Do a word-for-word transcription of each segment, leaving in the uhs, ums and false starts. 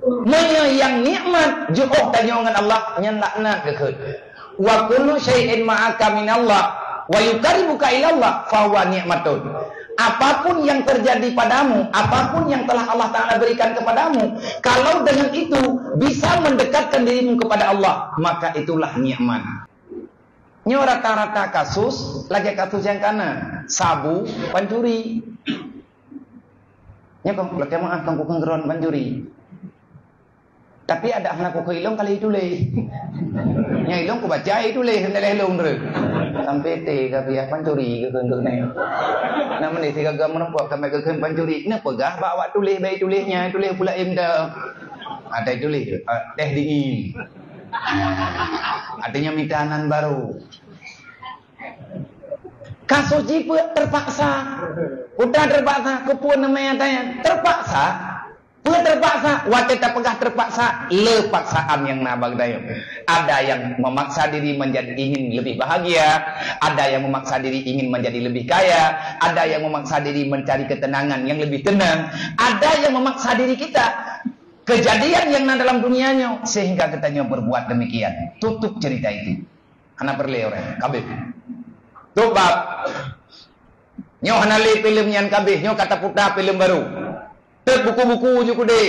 Meunyoe nyang nikmat jiôh tanyoe ngon Allah, nyan laknat geukheun. "Wa kullu syai'in ma'aka minallah wa yuqarribuka ilallah fahuwa nikmatun." Apapun yang terjadi padamu, apapun yang telah Allah Ta'ala berikan kepadamu, kalau dengan itu bisa mendekatkan dirimu kepada Allah, maka itulah nikmat. Nyoe rata-rata kasus, lagèe kasus nyang kana, sabu, pancuri. Nyoe kan, lakèe meu'ah, kan kukheun keudroe pancuri. Tapi adak hana kukheun ilôn ka lheueh tuléh. Nyang ilôn kubaca lheueh tuléh, hana lheueh lôn treuk. Sampai té ka piah pancuri keu kheun keu nyoe. Nah, meunan sigaga meurumpok ka meu'ah keu kheun pancuri. Neupeugah bak awak tuléh, bèk tuléh nyan, tuléh pula im dah. Ada tuléh, ah, teh dingin. Artinya minta nan baru. Kasus jih peue terpaksa. Peue terpaksa, keupeue namanya tanya? Terpaksa. Peue terpaksa? Watèe tapeugah terpaksa, le paksaan nyang na bak geutanyoe. Ada yang memaksa diri menjadi ingin lebih bahagia, ada yang memaksa diri ingin menjadi lebih kaya, ada yang memaksa diri mencari ketenangan yang lebih tenang, ada yang memaksa diri kita kejadian yang na dalam dunia nyoe sehingga geutanyoe berbuat demikian. Tutup cerita itu. Hana peureulèe ureueng, ka abéh. Tôb bab. Nyoe hana lé filem nyan ka abéh, nyoe ka taputa filem baru. Teuh buku-buku ju keudéh.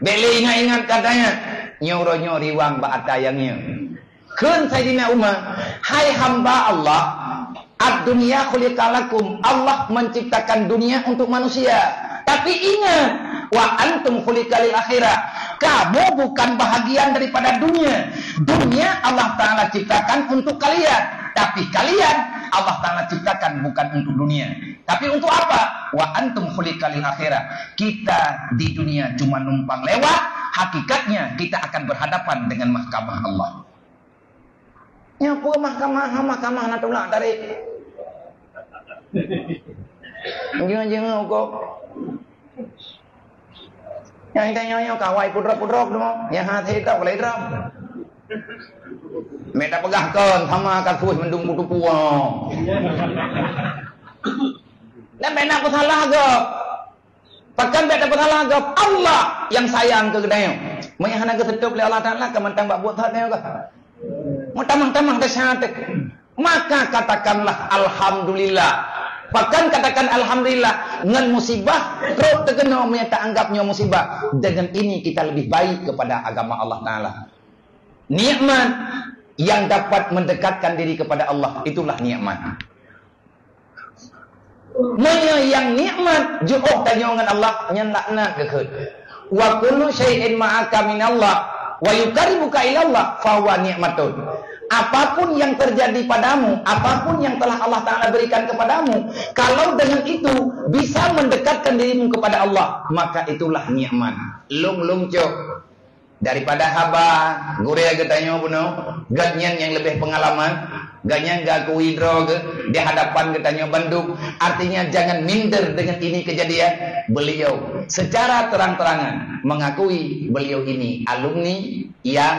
Bèk lé ingat-ingat katanya. Nyoe uroe nyoe riwang bak ata nyang nyoe. Kheun Saidina Umar, "Hai hamba Allah, ad-dunya khuliqa lakum." Allah menciptakan dunia untuk manusia. Tapi ingat, "Wa antum khuliqa lil akhirah." Kamu bukan bahagian daripada dunia. Dunia Allah Ta'ala ciptakan untuk kalian. Tapi kalian Allah Ta'ala ciptakan bukan untuk dunia. Tapi untuk apa? "Wa antum khuliqa lil akhirah." Kita di dunia cuma numpang lewat. Hakikatnya kita akan berhadapan dengan mahkamah Allah. Nyoe peue mahkamah, mahkamah na tulak tarék. Jeuet-jeuet ukoe. Nyang tanyoe nyoe kawai pudrop-pudrop tu, nyang hase tôk lé drop. Meuta peugah kon sama kasus mendung kutupu. Dan bèk na peusalah gob. Pakon bèk tapeusalah gob? Allah nyang sayang keu geutanyoe. Meunyoe hana geuseutôt lé Allah Taala, ka mantong bak buet that nyoe kah? Meutamah-tamah desya teuh. Maka katakanlah, "Alhamdulillah." Pakon katakan alhamdulillah? Ngon musibah, trok teukeunong meunyoe taanggap nyoe musibah. Dengan ini kita lebih baik kepada agama Allah Taala. Nikmat yang dapat mendekatkan diri kepada Allah, itulah nikmat. Meunyoe nyang nikmat jiôh tanyoe ngon Allah, nyan laknat geukheun. "Wa kullu syai'in ma'aka minallah wa yuqarribuka ilallah fahuwa nikmatun." Apapun yang terjadi padamu, apapun yang telah Allah Taala berikan kepadamu, kalau dengan itu bisa mendekatkan dirimu kepada Allah, maka itulah nikmat. Lôn-lôn cok. Daripada haba gurèe geutanyoe bunoe, gobnyan nyang leubeh peungalaman, gobnyan geuakui droe geuh di hadapan geutanyoe bandum. Artinya, jangan minder dengan ini kejadian. Beliau secara terang-terangan mengakui beliau ini alumni yang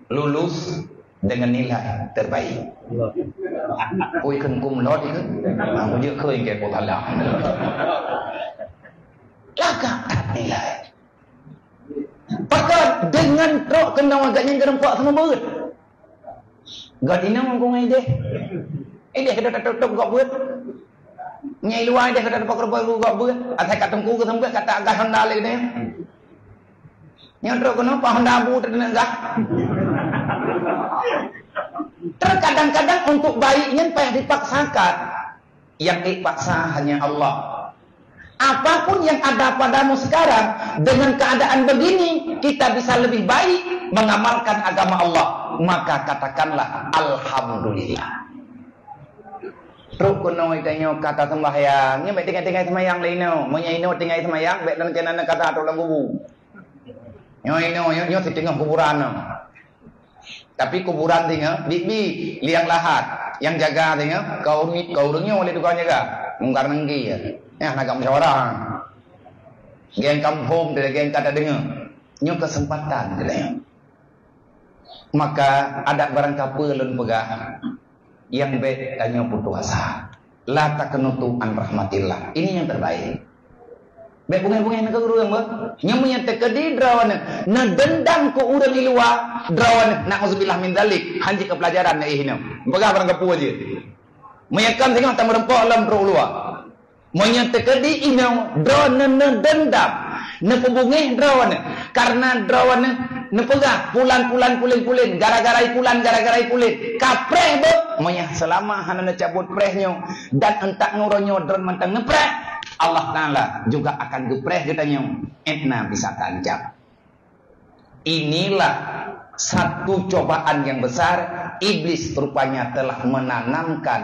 lulus dengan nilai terbaik. Ui, kheun kum lot ikheun. Nah, mujur kheun ke kota lah. Lagak that nilai. Pakon deungon trok keunoe gobnyan geureumpok sama beuet. Gobnyan meukeunong idéh. Idéh ka tatôp-tôp gob beuet. Nyang luwa idéh ka tatôp-tôp gob beuet. Asai ka teungku geuseumeubeuet, ka taagah honda lé geutanyoe. Nyoe trok keunoe, pak honda bu teuneuk gah. Terkadang-kadang untuk baik nyan payah dipaksakan. Yang dipaksa hanya Allah. Apapun yang ada padamu sekarang, dengan keadaan begini, kita bisa lebih baik mengamalkan agama Allah. Maka katakanlah, "Alhamdulillah." Trok keunoe tanyoe ka taseumbahyang, nyoe bèk tinggai-tinggai seumayang lé inoe. Meunyoe inoe tinggai seumayang, bèk lôn keunan kata trok lam kubu. Nyoe inoe, nyoe, nyoe siteungoh kuburan nyoe. Tapi kuburan singoh, bibi, liang lahat. Nyang jaga singoh, keu ureueng, keu ureueng nyoe lé tukang jaga. Mungkar Nangki, ya. Nyan, na gam musyawarah. Geng kampung, geng ka tadeungoe. Nyoe keuseumpatan geutanyoe. Maka, adak barangkapeue lôn peugah, nyang bèk tanyoe putus asa. La taqnutu an rahmatillah. Ini yang terbaik. Bèk beungèh-beungèh neuh keu ureueng, beuh. Nyoe meunyoe teukeudi droeneuh neudeundam keu ureueng di luwa, droeneuh, na'udzubillah min dzalik, hanjeuet keu peulajaran neuh, eh, nyoe. Peugah barang kapeue jih. Meunyoe kon singoh tameureumpok lom droe u luwa. Meunyoe teukeudi inong droeneuh neudeundam, neupeubeungèh droeneuh, kareuna droeneuh neupeugah pulan-pulan pulen-pulen, gara-gara i pulan, gara-gara i pulen, ka preh beuh. Meunyoe seulama hana neucabut preh nyoe, dan euntak ngon uroe nyoe droeneuh mantong neupreh, Allah Taala juga akan geupreh geutanyoe, 'et na bisa taancam. Inilah satu cobaan yang besar, iblis rupanya telah menanamkan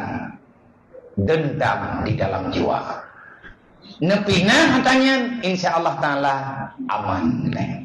dendam di dalam jiwa. Neupinah tanyan, insya Allah Taala aman.